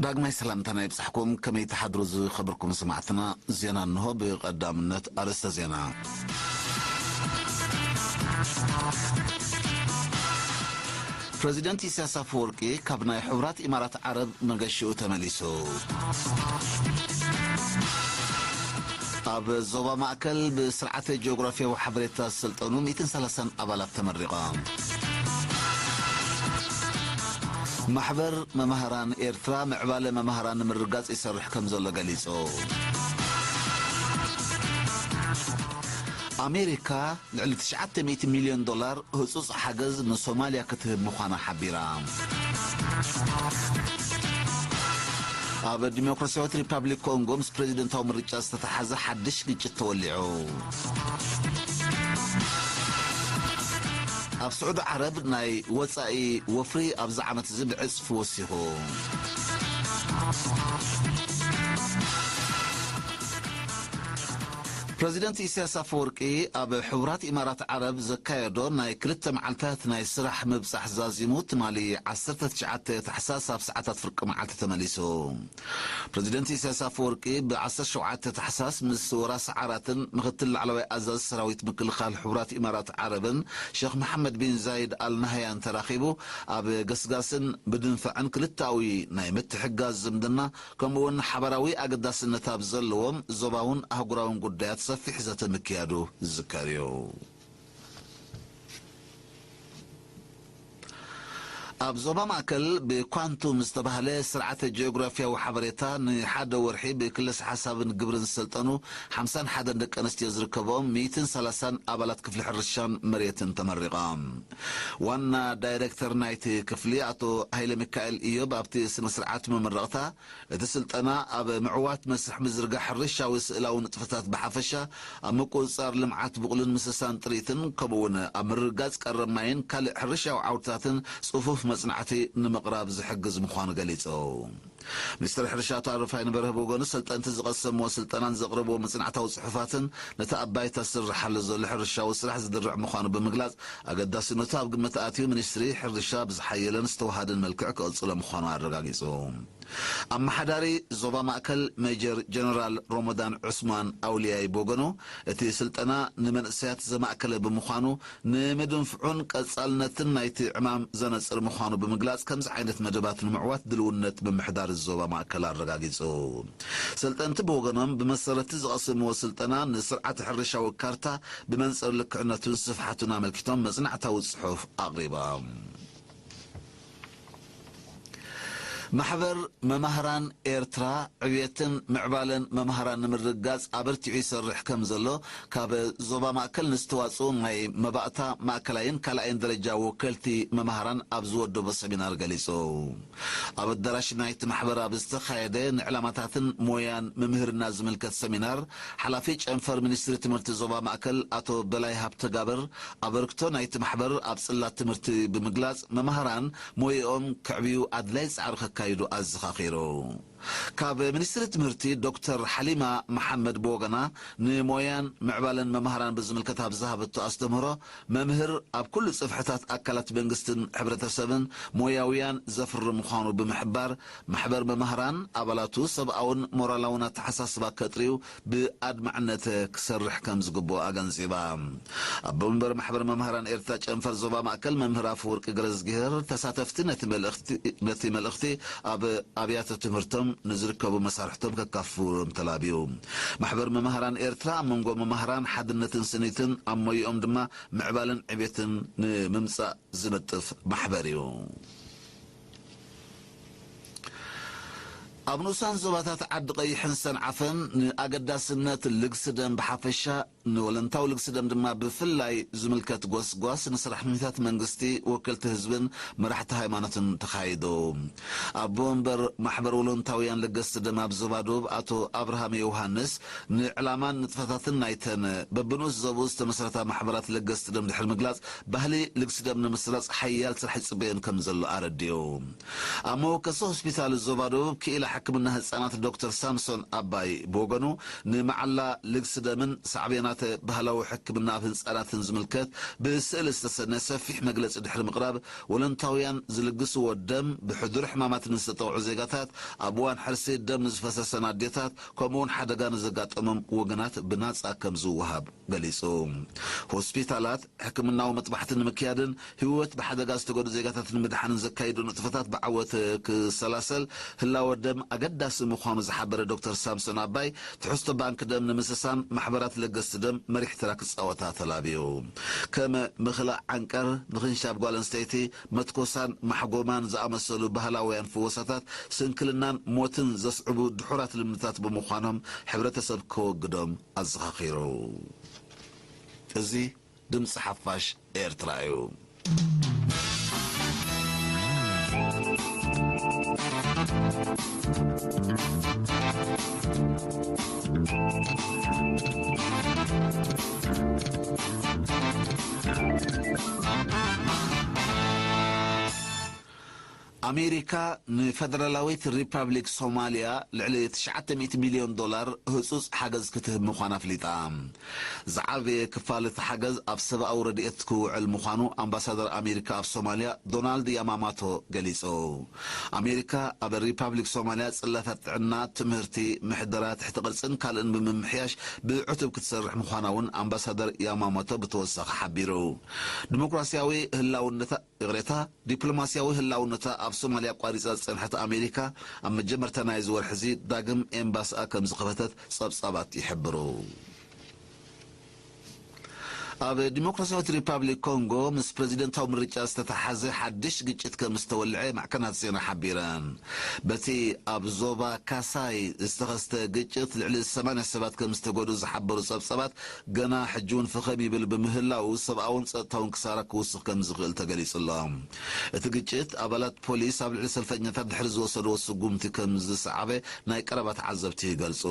ዳግማይ ሰላምታና ይብጻሕኩም። ከመይ ትሓድሩ ዝኸበርኩም ሰማዕትና? ዜና እንሆ። ብቐዳምነት ኣርእስተ ዜና። ፕረዚደንት ኢሳያስ ኣፈወርቂ ካብ ናይ ሕቡራት ኢማራት ዓረብ መገሽኡ ተመሊሱ። ኣብ ዞባ ማእከል ብስርዓተ ጂኦግራፍያዊ ሓበሬታ ዝሰልጠኑ ሚእትን ሰላሳን ኣባላት ተመሪቖም። ማሕበር መማህራን ኤርትራ ምዕባለ መማህራን ንምርጋጽ ይሰርሕ ከም ዘሎ ገሊጹ። ኣሜሪካ ልዕሊ ትሽዓተ ሚእቲ ሚልዮን ዶላር ህጹጽ ሓገዝ ንሶማልያ ክትህብ ምዃና ሓቢራ። ኣብ ዲሞክራሲያዊት ሪፓብሊክ ኮንጎ ምስ ፕሬዚደንታዊ ምርጫ ዝተተሓዘ ሓድሽ ግጭት ተወሊዑ። ኣብ ስዑዲ ዓረብ ናይ ወጻኢ ወፍሪ ኣብዚ ዓመት እዚ ብዕጽፊ ወሲኹ። ፕረዚደንት ኢሳያስ ኣፈወርቂ ኣብ ሕቡራት ኢማራት ዓረብ ዘካየዶ ናይ ክልተ መዓልታት ናይ ስራሕ ምብጻሕ ዛዚሙ ትማሊ ዓሰርተ ትሽዓተ ታሕሳስ ኣብ ሰዓታት ፍርቂ መዓልቲ ተመሊሱ። ፕረዚደንት ኢሳያስ ኣፈወርቂ ብ ዓሰርተ ሸውዓተ ታሕሳስ ምስ ወራስ ዓራትን ምክትል ላዕለዋይ ኣዛዚ ሰራዊት ምክልኻል ሕቡራት ኢማራት ዓረብን ሸኽ መሓመድ ቢን ዛይድ ኣል ናህያን ተራኺቡ ኣብ ገስጋስን ብድንፋዕን ክልተኣዊ ናይ ምትሕግጋዝ ዝምድና ከምኡውን ሓባራዊ ኣገዳስነት ኣብ ዘለዎም ዞባውን ኣህጉራውን ጉዳያት ሰፊሕ ዘተ ምክያዱ ዝዝከር እዩ። ኣብ ዞባ ማእከል ብኳንቱም ዝተባህለ ስርዓተ ጂኦግራፍያዊ ሓበሬታ ንሓደ ወርሒ ብክለሳ ሓሳብን ግብርን ዝሰልጠኑ ሓምሳን ሓደን ደቂ ኣንስትዮ ዝርከብኦም ሚእትን ሰላሳን ኣባላት ክፍሊ ሕርሻን መሬትን ተመሪቖም። ዋና ዳይሬክተር ናይቲ ክፍሊ ኣቶ ሃይለ ሚካኤል ኢዮብ ኣብቲ ስነ ስርዓት መመረቕታ፣ እቲ ስልጠና ኣብ ምዕዋት መስርሕ ምዝርጋሕ ሕርሻዊ ስእላዊ ንጥፈታት ብሓፈሻ፣ ኣብ ምቁጽጻር ልምዓት ብቑልን ምስሳን ጥሪትን፣ ከምኡውን ኣብ ምርግጋጽ ቀረብ ማይን ካልእ ሕርሻዊ ዓውድታትን ጽፉፍ መጽናዕቲ ንምቕራብ ዝሕግዝ ምዃኑ ገሊጹ። ሚኒስትር ሕርሻ ኣቶ ኣረፋይነ በርሀ ብወገኑ፣ ሰልጠንቲ ዝቐሰምዎ ስልጠናን ዘቕረብዎ መጽናዕታዊ ጽሑፋትን ነቲ ኣብ ባይታ ዝስርሓሉ ዘሎ ሕርሻዊ ስራሕ ዝድርዕ ምዃኑ ብምግላጽ፣ ኣገዳስነቱ ኣብ ግምት ኣትዩ ሚኒስትሪ ሕርሻ ብዝሓየለን ዝተዋሃደን መልክዕ ክቕጽሎ ምዃኑ ኣረጋጊጹ። ኣመሓዳሪ ዞባ ማእከል ሜጀር ጀነራል ሮሞዳን ዑስማን ኣውልያይ ብወገኑ፣ እቲ ስልጠና ንመንእሰያት ዘማእከለ ብምዃኑ፣ ንምድንፍዑን ቀጻልነትን ናይቲ ዕማም ዘነጽር ምዃኑ ብምግላጽ፣ ከምዚ ዓይነት መደባት ንምዕዋት ድልውነት ምምሕዳር ዞባ ማእከል ኣረጋጊጹ። ሰልጠንቲ ብወገኖም፣ ብመሰረት'ቲ ዝቐሰምዎ ስልጠና ንስርዓተ ሕርሻዊ ካርታ ብመንጽር ልክዕነቱን ስፍሓቱን ኣመልኪቶም መጽናዕታዊ ጽሑፍ ኣቕሪቦም። ማሕበር መማህራን ኤርትራ ዕብየትን ምዕባለን መማህራን ንምርግጋጽ ኣበርቲዑ ይሰርሕ ከም ዘሎ ካብ ዞባ ማእከል ንዝተዋጽኡ ናይ መባእታ ማእከላይን ካልኣይን ደረጃ ወከልቲ መማህራን ኣብ ዝወደቦ ሰሚናር ገሊጹ። ኣብ ኣዳራሽ ናይቲ ማሕበር ኣብ ዝተኻየደ ንዕላማታትን ሞያን ምምህርና ዝምልከት ሰሚናር፣ ሓላፊ ጨንፈር ሚኒስትሪ ትምህርቲ ዞባ ማእከል ኣቶ በላይ ሃብተጋብር፣ ኣበርክቶ ናይቲ ማሕበር ኣብ ጽላት ትምህርቲ ብምግላጽ፣ መማህራን ሞይኦም ከዕብዩ ኣድላይ ጻዕሪ ከካይዱ ኣዘኻኺሩ። ካብ ሚኒስትሪ ትምህርቲ ዶክተር ሓሊማ መሓመድ ብወገና፣ ንሞያን ምዕባለን መማህራን ብዝምልከት ኣብ ዝሃበቶ ኣስተምህሮ፣ መምህር ኣብ ኩሉ ጽፍሕታት ኣካላት መንግስትን ሕብረተሰብን ሞያውያን ዘፍሪ ምዃኑ ብምሕባር፣ ማሕበር መማህራን ኣባላቱ ሰብኣውን ሞራላውን ኣተሓሳስባ ከጥርዩ ብኣድማዕነት ክሰርሕ ከም ዝግብኦ ኣገንዚባ። ኣቦ መንበር ማሕበር መማህራን ኤርትራ ጨንፈር ዞባ ማእከል መምህር ኣፈወርቂ ገረዝግሄር፣ ተሳተፍቲ ነቲ መልእኽቲ፣ ነቲ መልእኽቲ ኣብ ኣብያተ ትምህርቶም ንዝርከቡ መሳርሕቶም ከካፍሎም ተላብዩ። ማሕበር መማህራን ኤርትራ ኣብ መንጎ መማህራን ሓድነትን ስኒትን፣ ኣብ ሞይኦም ድማ ምዕባለን ዕቤትን ንምምጻእ ዝነጥፍ ማሕበር እዩ። ኣብ ንኡሳን ዞባታት ዓዲ ቀይሕን ሰንዓፈን ንኣገዳስነት ልግሲ ደም ብሓፈሻ፣ ንወለንታዊ ልግሲ ደም ድማ ብፍላይ ዝምልከት ጎስጓስ ንሰራሕተኛታት መንግስቲ፣ ወከልቲ ህዝብን መራሕቲ ሃይማኖትን ተኻይዱ። ኣቦ ወንበር ማሕበር ወለንታውያን ለገስቲ ደም ኣብ ዞባ ደቡብ ኣቶ ኣብርሃም ዮውሃንስ፣ ንዕላማን ንጥፈታትን ናይተን በብንኡስ ዞባኡ ዝተመስረታ ማሕበራት ለገስቲ ደም ድሕሪ ምግላጽ፣ ባህሊ ልግሲ ደም ንምስራጽ ሓያል ስራሕ ይጽበየን ከም ዘሎ ኣረዲኡ። ኣብ መወከሲ ሆስፒታል ዞባ ደቡብ ክኢላ ሕክምና ህጻናት ዶክተር ሳምሶን ኣባይ ብወገኑ፣ ንመዓላ ልግሲ ደምን ሳዕቤናተ ባህላዊ ሕክምና ኣብ ህጻናትን ዝምልከት ብስእሊ ዝተሰነ ሰፊሕ መግለጺ ድሕሪ ምቕራብ፣ ወለንታውያን ዝልግስዎ ደም ብሕዱር ሕማማት ንዝተጠቕዑ ዜጋታት፣ ኣብ እዋን ሕርሲ ደም ንዝፈሰሰን ኣዴታት፣ ከምኡውን ሓደጋ ንዘጋጠሞም ወገናት ብናጻ ከም ዝወሃብ ገሊጹ። ሆስፒታላት ሕክምናዊ መጥባሕቲ ንምክያድን ህይወት ብሓደጋ ዝተጎዱ ዜጋታት ንምድሓንን ዘካይዱ ንጥፈታት ብዓወት ክሰላሰል ህላወ ደም ኣገዳሲ ምዃኑ ዝሓበረ ዶክተር ሳምሶን ኣባይ፣ ትሕዝቶ ባንክ ደም ንምስሳን ማሕበራት ለገስቲ ደም መሪሕ ተራ ክጻወታ ተላብዩ። ከም ምኽላእ ዓንቀር፣ ምኽንሻብ ጓል ኣንስተይቲ፣ መትኮሳን ማሕጎማን ዝኣመሰሉ ባህላውያን ፍወሳታት ስንክልናን ሞትን ዘስዕቡ ድሑራት ልምድታት ብምዃኖም ሕብረተሰብ ከወግዶም ኣዘኻኺሩ። እዚ ድምፂ ሓፋሽ ኤርትራ እዩ። ኣሜሪካ ንፈደራላዊት ሪፓብሊክ ሶማልያ ልዕሊ ትሽዓተ ሚእቲ ሚልዮን ዶላር ህጹጽ ሓገዝ ክትህብ ምዃና ኣፍሊጣ። ዝዓበየ ክፋል እቲ ሓገዝ ኣብ ሰብኣዊ ረድኤት ክውዕል ምዃኑ ኣምባሳደር ኣሜሪካ ኣብ ሶማልያ ዶናልድ ያማማቶ ገሊጹ። ኣሜሪካ ኣብ ሪፓብሊክ ሶማልያ ጽላታት ጥዕና፣ ትምህርቲ፣ ምሕደራ፣ ትሕቲ ቅርጽን ካልእን ብምምሕያሽ ብዕቱብ ክትሰርሕ ምዃና እውን ኣምባሳደር ያማማቶ ብተወሳኺ ሓቢሩ። ዲሞክራሲያዊ ህላውነታ፣ ይቕሬታ፣ ዲፕሎማሲያዊ ህላውነታ ኣብ ሶማልያ ኣቋሪጻ ዝጸንሐት ኣሜሪካ፣ ኣብ መጀመርታ ናይዚ ወርሒ እዚ ዳግም ኤምባስኣ ከም ዝኸፈተት ጸብጻባት ይሕብሩ። ኣብ ዲሞክራሲያዊት ሪፓብሊክ ኮንጎ ምስ ፕረዚደንታዊ ምርጫ ዝተተሓዘ ሓድሽ ግጭት ከም ዝተወልዐ ማዕከናት ዜና ሓቢረን። በቲ ኣብ ዞባ ካሳይ ዝተኸስተ ግጭት ልዕሊ ሰማንያ ሰባት ከም ዝተጎድኡ ዝሓበሩ ጸብጻባት፣ ገና ሕጂ እውን ፈኸም ይብል ብምህላው፣ ሰብኣውን ጸጥታውን ክሳራ ክውስኽ ከም ዝኽእል ተገሊጹ ኣሎ። እቲ ግጭት፣ ኣባላት ፖሊስ ኣብ ልዕሊ ሰልፈኛታት ድሕሪ ዝወሰድዎ ስጉምቲ ከም ዝሰዓበ ናይ ቀረባ ተዓዘብቲ ይገልጹ።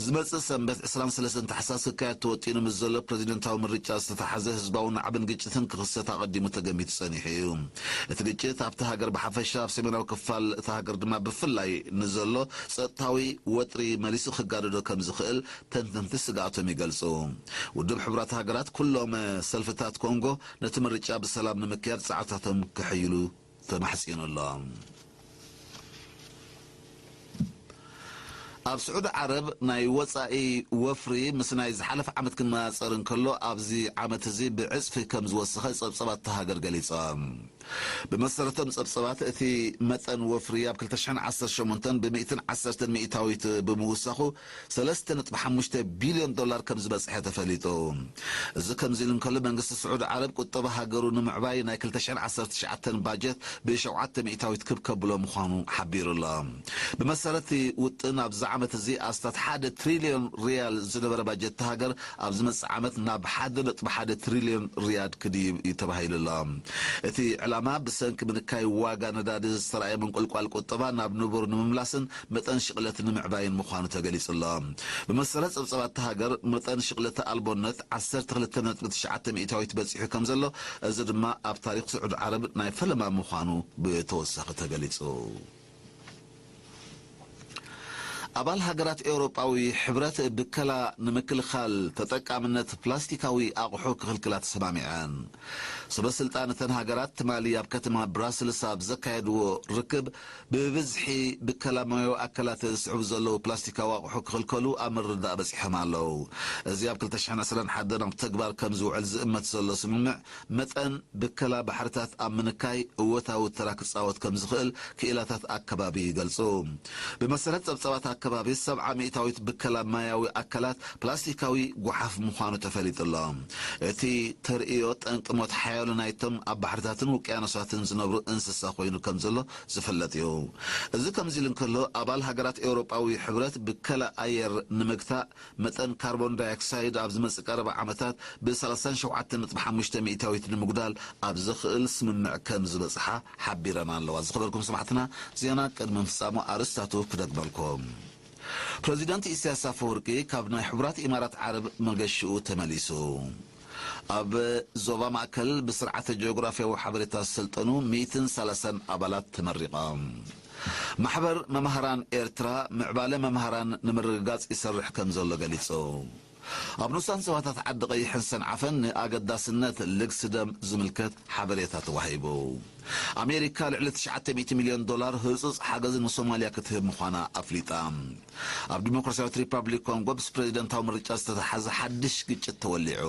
ዝመጽእ ሰንበት ዕስራን ሰለስተን ታሕሳስ ክካየድ ተወጢኑ ምስ ዘሎ ፕረዚደንታዊ ምርጫ ዝተተሓዘ ህዝባዊ ናዕብን ግጭትን ክኽሰት ኣቐዲሙ ተገሚቱ ጸኒሑ እዩ። እቲ ግጭት ኣብቲ ሃገር ብሓፈሻ፣ ኣብ ሰሜናዊ ክፋል እታ ሃገር ድማ ብፍላይ ንዘሎ ጸጥታዊ ወጥሪ መሊሱ ክጋደዶ ከም ዝኽእል ተንተንቲ ስግኣቶም ይገልጹ። ውድብ ሕቡራት ሃገራት፣ ኩሎም ሰልፍታት ኮንጎ ነቲ ምርጫ ብሰላም ንምክያድ ጻዕርታቶም ከሐይሉ ተማሕጺኑ ኣሎ። ኣብ ስዑዲ ዓረብ ናይ ወጻኢ ወፍሪ ምስ ናይ ዝሓለፈ ዓመት ክነጻጸር እንከሎ፣ ኣብዚ ዓመት እዚ ብዕጽፊ ከም ዝወሰኸ ጸብጻባት እታ ሃገር ገሊጾም። ብመሰረቶም ጸብጻባት፣ እቲ መጠን ወፍሪ ኣብ ክልተ ሽሕን ዓሰርተ ሸሞንተን ብሚእትን ዓሰርተን ሚእታዊት ብምውሳኹ፣ ሰለስተ ነጥቢ ሓሙሽተ ቢልዮን ዶላር ከም ዝበጽሐ ተፈሊጡ። እዚ ከምዚ ኢሉ እንከሎ፣ መንግስቲ ስዑዲ ዓረብ ቁጠባ ሃገሩ ንምዕባይ ናይ ክልተ ሽሕን ዓሰርተ ትሽዓተን ባጀት ብሸውዓተ ሚእታዊት ክብ ከብሎ ምዃኑ ሓቢሩ ኣሎ። ብመሰረት እቲ ውጥን፣ ኣብዚ ዓመት እዚ ኣስታት ሓደ ትሪልዮን ሪያል ዝነበረ ባጀት እታ ሃገር፣ ኣብ ዝመጽእ ዓመት ናብ ሓደ ነጥቢ ሓደ ትሪልዮን ሪያድ ክድይብ እዩ ተባሂሉ ኣሎ። እቲ ዕላማ፣ ብሰንኪ ምንካይ ዋጋ ነዳዲ ዝተራእየ ምንቁልቋል ቁጠባ ናብ ንቡር ንምምላስን መጠን ሽቕለት ንምዕባይን ምዃኑ ተገሊጹ ኣሎ። ብመሰረት ጸብጻባት እታ ሃገር፣ መጠን ሽቕለት ኣልቦነት ዓሰርተ ክልተ ነጥቢ ትሽዓተ ሚእታዊት በጺሑ ከም ዘሎ፣ እዚ ድማ ኣብ ታሪኽ ስዑዲ ዓረብ ናይ ፈለማ ምዃኑ ብተወሳኺ ተገሊጹ። ኣባል ሃገራት ኤውሮጳዊ ሕብረት ብከላ ንምክልኻል ተጠቃምነት ፕላስቲካዊ ኣቑሑ ክኽልክላ ተሰማሚዐን። ሰበ ስልጣን እተን ሃገራት ትማሊ ኣብ ከተማ ብራስልስ ኣብ ዘካየድዎ ርክብ፣ ብብዝሒ ብከላ ማያዊ ኣካላት ዝስዕቡ ዘለዉ ፕላስቲካዊ ኣቑሑ ክኽልከሉ ኣብ ምርድዳእ በጺሖም ኣለዉ። እዚ ኣብ ክልተ ሽሕን ዕስራን ሓደን ኣብ ተግባር ከም ዝውዕል ዝእመት ዘሎ ስምምዕ፣ መጠን ብከላ ባሕርታት ኣብ ምንካይ እወታዊ ተራ ክጻወት ከም ዝኽእል ክኢላታት ኣከባቢ ይገልጹ። ብመሰረት ጸብጻባት ኣከባቢ፣ ሰብዓ ሚእታዊት ብከላ ማያዊ ኣካላት ፕላስቲካዊ ጓሓፍ ምዃኑ ተፈሊጡ ኣሎ። እቲ ተርእዮ፣ ጠንቂ ሞት ሓያሎ ናይቶም ኣብ ባሕርታትን ውቅያኖሳትን ዝነብሩ እንስሳ ኮይኑ ከም ዘሎ ዝፍለጥ እዩ። እዚ ከምዚ ኢሉ እንከሎ፣ ኣባል ሃገራት ኤውሮጳዊ ሕብረት ብከላ ኣየር ንምግታእ፣ መጠን ካርቦን ዳይኦክሳይድ ኣብ ዝመጽእ ቀረባ ዓመታት ብሰላሳን ሸውዓተን ነጥቢ ሓሙሽተ ሚእታዊት ንምጉዳል ኣብ ዘኽእል ስምምዕ ከም ዝበጽሓ ሓቢረን ኣለዋ። ዝኸበርኩም ሰማዕትና፣ ዜና ቅድሚ ምፍጻሙ ኣርእስታቱ ክደግመልኩም። ፕረዚደንት ኢሳያስ ኣፈወርቂ ካብ ናይ ሕቡራት ኢማራት ዓረብ መገሽኡ ተመሊሱ። ኣብ ዞባ ማእከል ብስርዓተ ጂኦግራፍያዊ ሓበሬታ ዝሰልጠኑ ሚእትን ሰላሳን ኣባላት ተመሪቖም። ማሕበር መማህራን ኤርትራ ምዕባለ መማህራን ንምርግጋጽ ይሰርሕ ከም ዘሎ ገሊጹ። ኣብ ንኡሳን ዞባታት ዓዲ ቀይሕን ሰንዓፈን ንኣገዳስነት ልግሲ ደም ዝምልከት ሓበሬታ ተዋሂቡ። ኣሜሪካ ልዕሊ ትሽዓተ ሚእቲ ሚልዮን ዶላር ህጹጽ ሓገዝ ንሶማልያ ክትህብ ምዃና ኣፍሊጣ። ኣብ ዲሞክራሲያዊት ሪፓብሊክ ኮንጎ ምስ ፕሬዚደንታዊ ምርጫ ዝተተሓዘ ሓድሽ ግጭት ተወሊዑ።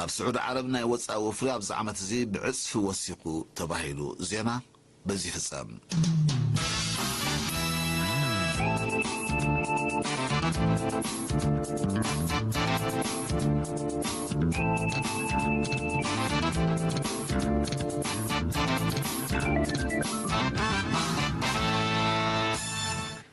ኣብ ስዑዲ ዓረብ ናይ ወጻኢ ወፍሪ ኣብዚ ዓመት እዚ ብዕጽፊ ወሲኹ ተባሂሉ። ዜና በዚ ይፍጸም።